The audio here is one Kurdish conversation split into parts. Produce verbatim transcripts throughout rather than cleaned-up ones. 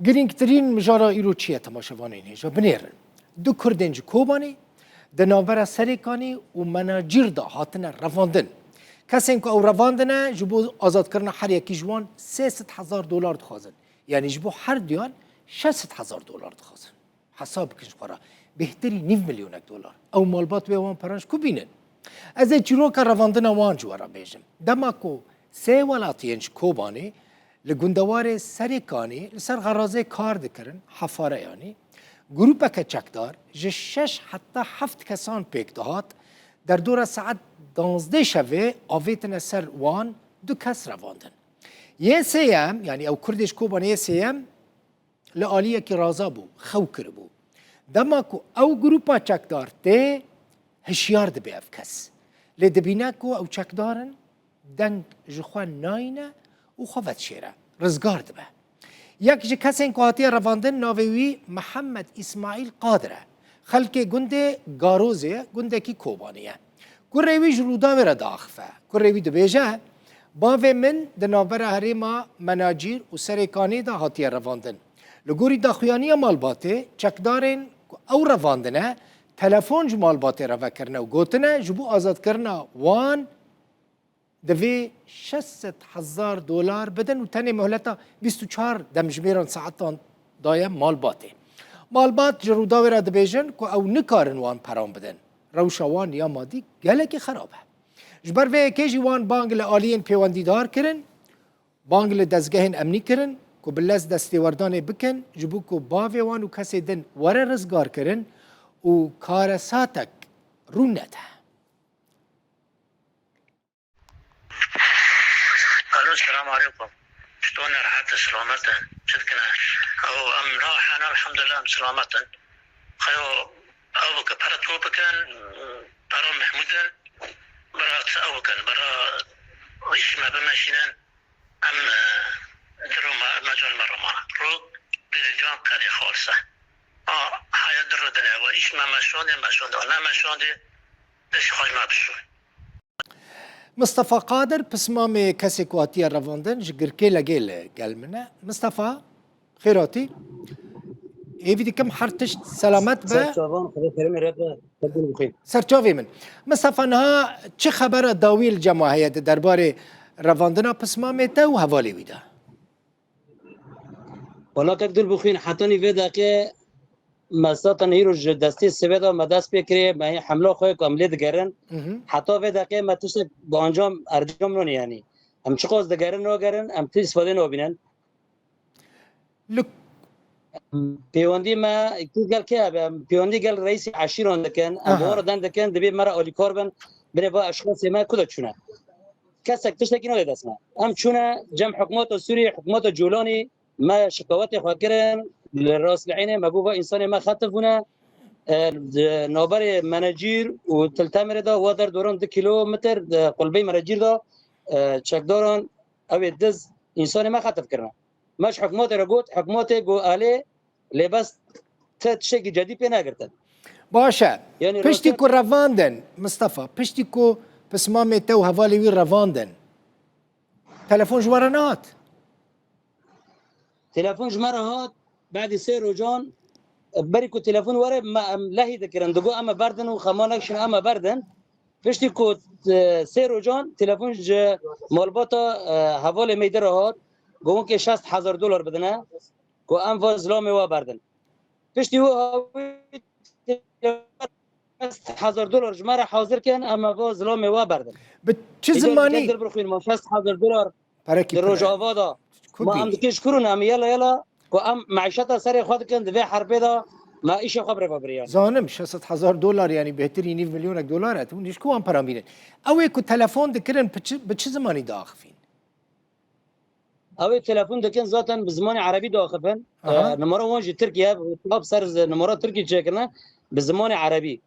Girîngtirîn mijara îro çi ye, temaşevanên hêja? Binêrin. Du Kurdên ji Kobanê di navbera Serêkanê û Menacîr de hatine revandin. Kesên ku ew revandine, ji bo azadkirina her yekî ji wan sê sed hezar dolar dixwazin. Yanî ji bo her duyan şeş sed hezar dolar dixwazin. Hesab bikin ji xwe re. Bêhtirî nîv milyonek dolar. Ew malbat wê wan peran ji ku bînin? Ez ê çîroka revandina wan ji we re bêjim. Dema ku sê welatiyên ji Kobanê li gundewarê Serêkanê li ser xerazê kar dikirin, hefare yanî, grûpeke çekdar ji şeş heta heft kesan pêk dihat, derdora saet duwazdeh şevê avêtine ser wan du kes revandin. Yê sêyem, yanî ew Kurdê ji Kobanê yê sêyem, li aliyekî raza bû, xew kiribû. Dema ku ew grûpa çekdar tê, hişyar dibe ev kes. Lê dibîne ku ew çekdar in, deng ji xwe nayne û xwe vedişêre, rizgar dibe. Yek ji kesên ku hatiye revandin navê wî Mihemed Îsmaîl Qadir e. Xelkê gundê Garozê ye, gundekî Kobanê ye. Kurê wî ji Rûdawê re diaxife. Kurê wî dibêje, bavê min di navbera herêma Menacîr û Serêkanê de hatiye revandin. Li gorî daxuyaniya malbatê, çekdarên ku ew revandine, telefon ji malbatê re vekirine û gotine, ji bo azadkirina wan divê şeş sed hezar dolar bidin û tenê mohleta bîst û çar demjimêran saetan daye malbatê. Malbat ji Rûdawê re dibêjin ku ew nikarin wan peran bidin. Rewşa wan ya madî gelekî xerab e. Ji ber vê yekê jî wan bang li aliyên pêwendîdar kirin, bang li dezgehên emnî kirin ku bi lez destêwerdanê bikin, ji bo ku bavê wan û kesê din were rizgarkirin û karesatek rû nede. Alo, selamu aleykum. Çiton e, rehet e, selamet e? Çi dikine? Ew, em na hene, elhamdulillah, em selamet in. Xeyo, ew bike, pere top bikin, pere Mehmûd in, bira ew bikin, bira îş me bimeşînin, em, e, di ro me, mecal me romana. Ro, bi diwan qedê xalise. A, haya di ro dine, we îş me meşandê, meşandê, we nemeşandê, destê xwe ji me bişo. Mistefa Qadir, pismamê kesê ku hatiye revandin, ji Girkê Legê li gel min e. Mistefa, xêr hatî. Hêvî dikim her tişt selamet be. Serçavan, Xwedê keremê re be, te gul bixwîn. Serçavê min. Mistefa, niha çi xebera dawî li cem we heye di derbarê revandina pismamê te û hevalê wî de? Wela kek dil bixwîn, hetanî vê deqê me zaten îro ji destê sivê de me dest pê kirê, me hê hemla xwe ku em lê digerin. Mhm. Heta vê deqê me tiştek bi encam, ercam nonê yanî. Em çiqas digerin nagerin, em tu îsfadê nabînin. Li Em pêwendî me kî gel kê hebe? Em pêwendî gel reîsê eşîran dikin. Em bi Aha. wan re deng dikin, dibê me re alîkar bin. Binê va eşxasê me ku de çûne. Kesek tiştekî nayê dest me. Em çûne cem hikûmeta Sûriyê, hikûmeta Colanî, me şikawetê xwe kirin, li rast li eynê me got va însanê me xetif bûne, e, di navberê Menecîr û Til Temirê de wa der doran du kîlometr di qulbeyê Menecîr de, e, çekdaran ew ê diz însanê me xetif kirine. Me ji hikûmetê re got, hikûmetê got, alê, lê bes te tiştekî cedî pê negirtin. Baş e. Yanî Piştî rastiyat ku revandin, Mistefa, piştî ku pismamê te û hevalê wî revandin, telefon ji we re nehat? Telefon ji me re hat, badî sê rojan, berî ku telefon were, me, em lehî dikirin. Digot, em ê berdin û xema nekişin, em ê berdin. Piştî ku, e, sê rojan telefon ji malbata, e, hevalê me yê di re hat, got, winkê şeşt hezar dolar bidine, ku em va zilamê we berdin. Piştî wê hawî şeşt hezar dolar ji me re hazir kin, em ê va zilamê we berdin. Bi çi Îcar zimanî? Dil bixwîn, ma şeşt hezar dolar Perekî di pir e. Rojava de. Kur Ma em bînî. Dikin ji kur û em yela yela ku em meîşeta serê xwe dikin, di vê herbê de me îşê xwe birêve biriyan. Zanim, şeş sed hezar dolar, yanî bêhtirî nîv milyonek dolar e. Hûn ji ku wan peran bînin? Ew ê ku telefon dikirin, bi çi, bi çi zimanî diaxifîn? Ew ê telefon dikin zaten bi zimanê erebî diaxifin. Aha. E, numara wan jî Tirkiye, WhatsApp ser zi-, numara Tirkî çêkirine bi zimanê erebî.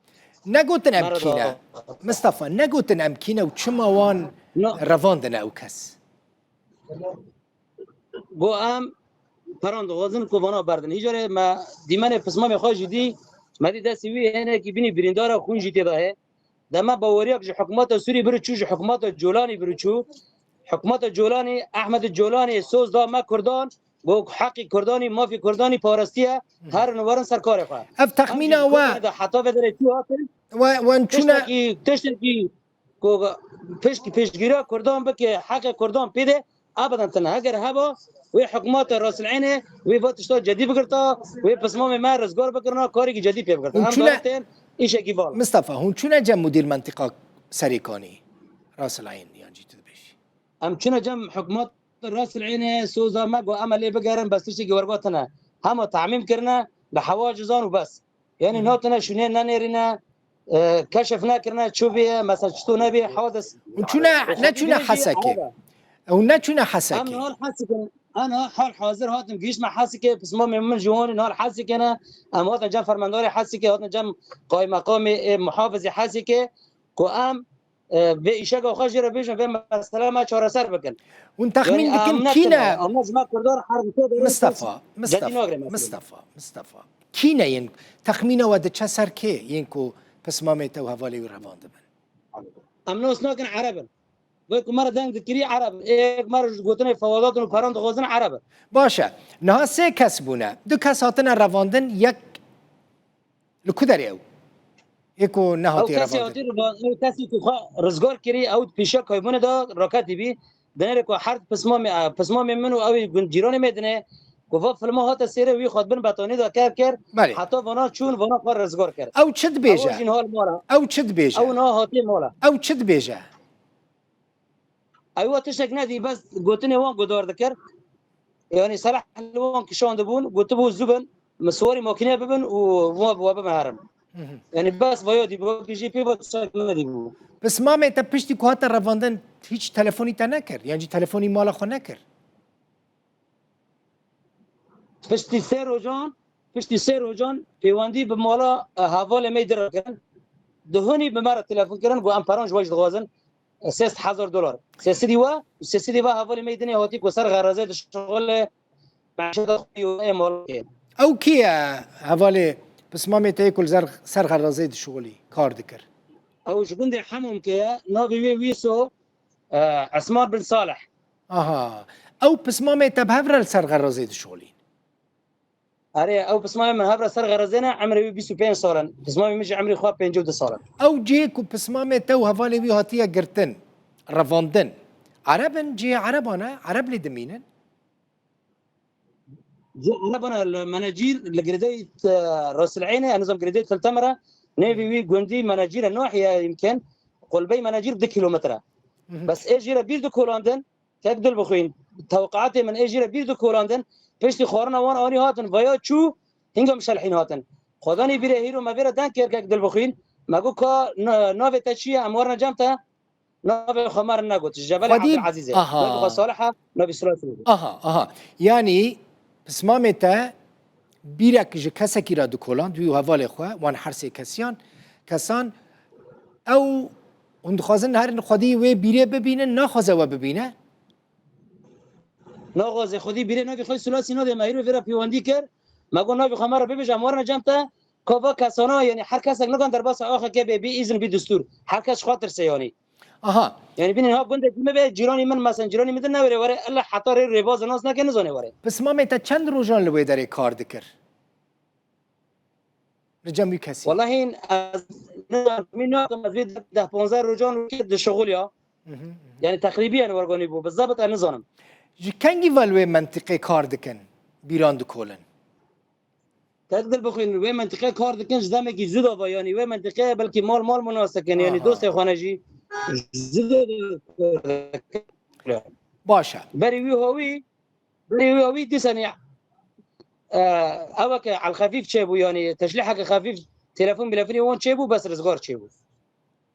Negotin em Merhaba. Kî ne? Mistefa, negotin em kî ne û çima wan No. Revandine ew kes? Got em peran dixwazin ku vana berdin. Hîcarê me dîmenê pismamê xwe jî dî, me dî destê wî hinekî bînî birîndar e, xûn jî tê de heye. Dema baweriyak ji hikûmeta Sûrî biriçû, ji hikûmeta Colanî biriçû. Hikûmeta Colanî, Ehmed Colanî soz da me Kurdan, Got heqî Kurdanî, mafî Kurdanî parastiye, herin û werin ser karê xwe. Ev texmîna we. Heta vê derê çû hatin. We, we çûne. Tiştekî, tiştekî ku pişt-, piştgiriya Kurdan bike, heqê Kurdan pê de, abadan tine. Heger heba, wê hikûmeta Rasil'înê, wê va tişta cedî bigirta, wê pismamê me rizgar bikirina, karekî cedî pê bigirta. Em çûne, dawetin îşekî val. Mistefa, hûn çûne cem mudîr mentiqa Serêkanî, Rasil'în, yan jî tu dibêjî? Em çûne cem hikûmeta Rasil'înê, soza me got, em ê lê bigerin, bes tiştekî wergo tine. Hema tamîm kirine, bi hewacizan û bes. Yanî, hı hı, natine şûnê nenêrîne, e, keşif nekirine, çû bîye, mesela çito nebîye, hadis. Hûn çûne, neçûne Hesekê. Hûn neçûne Hesekê. Em hal Hesekê. Ana hal hazir hatim, gihişme Hesekê, pismamê min ji wan hal Hesekê ne. Em hatin cem fermandarê Hesekê, hatin cem qaymeqamê, e, muhafizê Hesekê, ku em e, vê îşeka xwe jê re bêjin, vê mesele me çareser bikin. Hûn texmîn dikin kî ne? Ama ji me Kurdan her wisa Mistefa, Mistefa, Mistefa, Mistefa. Kî ne yên texmîna we diçe ser kê yên ku pismamê te û hevalê wî revandibin? Em nas nakin, Ereb in. Wê ku me re deng dikirî, Ereb in. Ê me re ji gotinê fewadatên û peran dixwazin, Ereb in. Baş e. Niha sê kes bûne. Du kes hatine revandin, yek Li ku derê ew? Ê ku nehatî revandin. Ew kesî hatî revandin, ew kesî ku xwe rizgar kirî, ew pêşiya kaybûnê de raketî bî. Dinêre ku her pismamê, e, pismamê min û ew ê gund cîranê me dinê, ku va filma hate sêrê wî xwe di bin betonî de kev kir, heta vana çûn, vana xwe rizgar kir. Ew çi dibêje? Ew jî niha li mal e. Ew çi dibêje? Ew niha hatî mal e. Ew çi dibêje? Ew wa tiştek nedî, bes gotinê wan guhdar dikir. Yanî Seleh li wan kişandibûn, gotibû zû bin, min siwarî makîne bibin û wan bi we bime herin. Hı hı. Yanî bes vaya dî, wekî jî pê ve tiştek nedîbû. Pismamê te piştî ku hate revandin hîç telefonî te nekir? Yan jî telefonî mala xwe nekir? Piştî sê rojan, piştî sê rojan pêwendî bi mala, e, hevalê me yî di re kirin. Duhunî bi me re telefon kirin, got, em peran ji we jî dixwazin. E, sê sed hezar dolar. Sê sedî we, sê sedî we hevalê me yî dinê hatî ku ser xerazê dişixule, meşeta xwe yê malê. Ew kî ye hevalê pismamê te yê ku li zer-, ser xerazê dişixulî, kar dikir? Ew ji gundê Hemûmkê ye, navê wê Wîso, e, Esman bin Salih. Aha. Ew pismamê te bi hev re li ser xerazê dişolîn? Erê, ew pismamê min hev re ser xerazê ne, emrê wî bîst û pênc sal in. Pismamê min jî emrê xwe pêncî û du sal in. Ew cihê ku pismamê te û hevalê wî hatiye girtin, revandin, Ereb in, cihê Ereban e, Ereb lê dimînin? Cihê Ereban e, li Menecîr, li girêdayî, e, Rasil'înê, ez nizam girêdayî Til Temer e, nêvê wî gundî Menecîr e, nahiye yimkin, qulbey Menecîr du kilometre. Hı hı. Bes ê jî re bîr dikolandin, kek dil bixwîn. Tewqeatê min ê jî re bîr dikolandin, piştî xwarina wan anî hatin, vaya çû, hinga min şelhîn hatin. Xwedanî bîrê hîro me vê re deng kir, kek dil bixwîn. Me got ka na-, navê te çi ye, em werine cem te. Navê xwe me re negot. Ji Cebelê Xwedî, Ebdulezîz e. Aha. Navê xwe Salih e, navê Sulaş e. Aha, aha. Yanî pismamê te bîrek ji kesekî re dikoland, wî û hevalê xwe, wan her sê kesiyan, kesan, ew hûn dixwazin herin xwedî wê bîrê bibînin, naxwaze we bibîne? Naxwaze xwedî bîrê navê xwe Sulasî nade, me hîro vê re pêwendî kir. Me got navê xwe me re bibêje, em werine cem te. Ka va kesana, yanî her kesek nikan derbasa axeke bê, bê îzin, bê destûr. Her kes ji xwe tirse yanî. Aha. Yanî bînin ha gundekî me be, cîranî min, mesela cîranî min din newêre were, illa heta rê rêbazê nas neke, nizane were. Pismamê te çend rojan li wê derê kar dikir? Li cem wî kesî? Wellahî ez nizanim, min nakim, ez vê deh ponzdeh rojan wekî dişixuliya. Hı hı, hı hı. Yanî teqrîbiyen wergonî bû, bi zebit ez nizanim. Ji kengî ve li wê mentiqê kar dikin, bîran dikolin? Tek dil bixwîn, wê mentiqe kar dikin, ji demekî zû de ve, yanî wê mentiqe belkî mal mal minas dikin, yanî Aha. dostê xwe ne jî zû de ve. Baş e. Berî wî hawî, berî wî hawî dîsanî, e, ew weke El Xefîf çêbû, yanî teşlîheke xefîf, telefon milefonê wan çêbû, bes rizgar çêbû.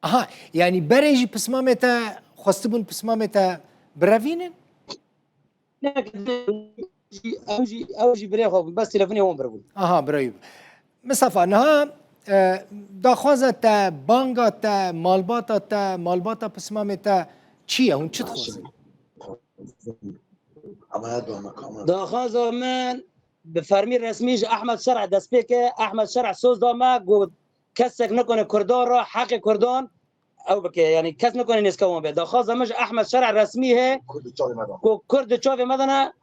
Aha, yanî berê jî pismamê te xwestibûn pismamê te birevînin? Ew jî, ew jî birê xwe bûn. Bes telefonê wan biribûn. Aha, birayî. Mistefa, niha, e, daxwaza te, banga te, malbata te, malbata pismamê te çi ye? Hûn çi dixwazin? Daxwaza min bi fermî resmî ji Ehmed Şer'a dest pê ke. Ehmed Şer'a soz da me, got, kesek nikone Kurdan re, heqê Kurdan ew bike, yanî kes nikane nêzke wan be. Daxwaza min ji Ehmed Şer'a resmî heye ku Kurd di çavê me de ne,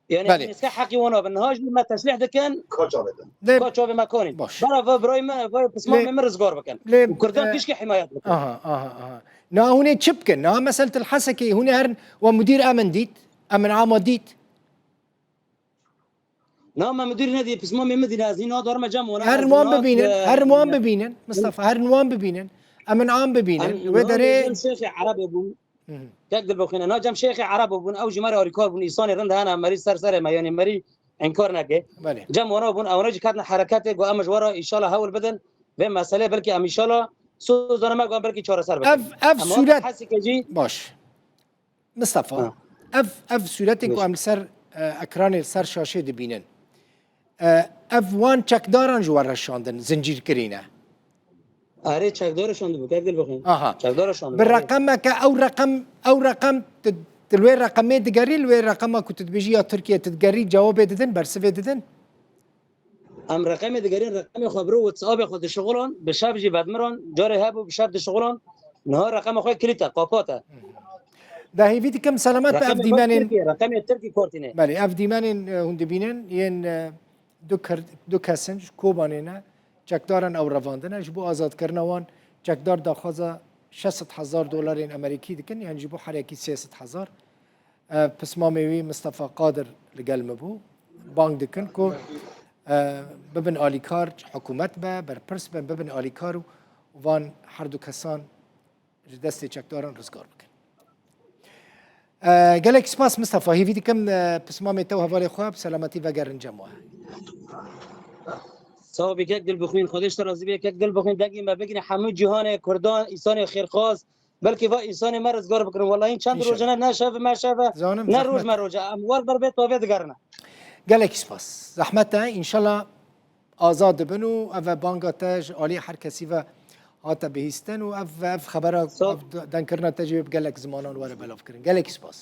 Yani Belê. Nêzîka heqî wan abin. Niha jî me teslîh dikin. Ka çavê din. Lê, Ka çavê me kanîn. Baş. Berava birayê me, birayê pismamê Lê- me rizgar bikin. lê, Û Kurdan e, tişkî himayet bikin. Aha, aha, aha. Na hûn ê çi bikin? Na meseltil Hesekê hûn ê herin we mudîr emin dît, emin ama dît. Na me mudîr nedî, pismamê min dîne, ez hîna darme cem wana. Herin Ez wan hîna, bibînin, e, herin wan bibînin. Mustafa, herin wan bibînin. Emin am bibînin. Em Wê hîna derê cem şêxê Erebo bûn. Hı hı. Kek Dilbixwîne, na cem şêxê Erebo bûn. Ew ji me re alîkar bûn. Îsanê rind hene, merî ser serê me, yanî merî inkar neke. Belê. Cem wana bûn, ewne jî ketine hereketê, got em ji we re înşallah hewl bidin. Vê meselê belkî em înşallah soz dane me, got em belkî çareser bikin. Ev, ev Em sûret Hesekê jî Baş. Mustafa, Ha. ev, ev sûretên ku Baş. em li ser, e, ekranê, li ser şaşê dibînin. E, ev wan çekdaran ji we re şandin, zincîr kirîne. Erê çekdara şandibû, kek Dilbixwîn. Aha. Çekdara şandibû. Bi Erê. reqemeke, ew reqem, ew reqem, tu, tu li wê reqemê digerî, li wê reqema ku tu dibêjî ya Tirkiye, tu digerî cewabê didin, bersivê didin? Em reqemê digerîn, reqemê xwe biro WhatsAppê xwe dişixulan, bi şev jî vedmiran, carê hebû bi şev dişixulan, niha reqema xwe kilît e, qapat e. De hêvî dikim selamet be ev Reqemê xwe dîmenên. Tirkî, reqemê Tirkî kartî ne. Belê, ev dîmenên, e, hûn dibînin, yên, e, du kir-, du kes in ji Kobanê ne, çekdaran ew revandine. Ji bo azadkirina wan çekdar daxwaza şeş sed hezar dolarên Amerîkî dikin, yan ji bo herekî sê sed hezar. E, pismamê wî Mistefa Qadir li gel min bû. Bang dikin ku, e, bibin alîkar, hikûmet be, berpirs bin, bibin alîkar û van her du kesan ji destê çekdaran rizgar bikin. E, gelek spas Mistefa. Hêvî dikim, e, pismamê te û hevalê xwe bi selametî vegerin cem we. Sağ ol, kek Dilbixwîn. Xwedê ji te razî bê, kek Dilbixwîn. Dengê me bigine hemû cîhanê, Kurdan, îsanê xêrxwaz. Belkî va îsanê me rizgar bikirin. Wellahî çend Înşallah. roj e, ne şev e, me şev e, Zanim, ne roj zehmet. me roj e. Em wer ber bê tavê digerine. Gelek spas. Zehmet e. Înşallah azad dibin û ev e banga te ji alî her kesî ve hate bihîstin û ev, ev xebera, Sağ ol. ev de-, dengkirina te jî bi gelek zimanan were belavkirin. Gelek spas.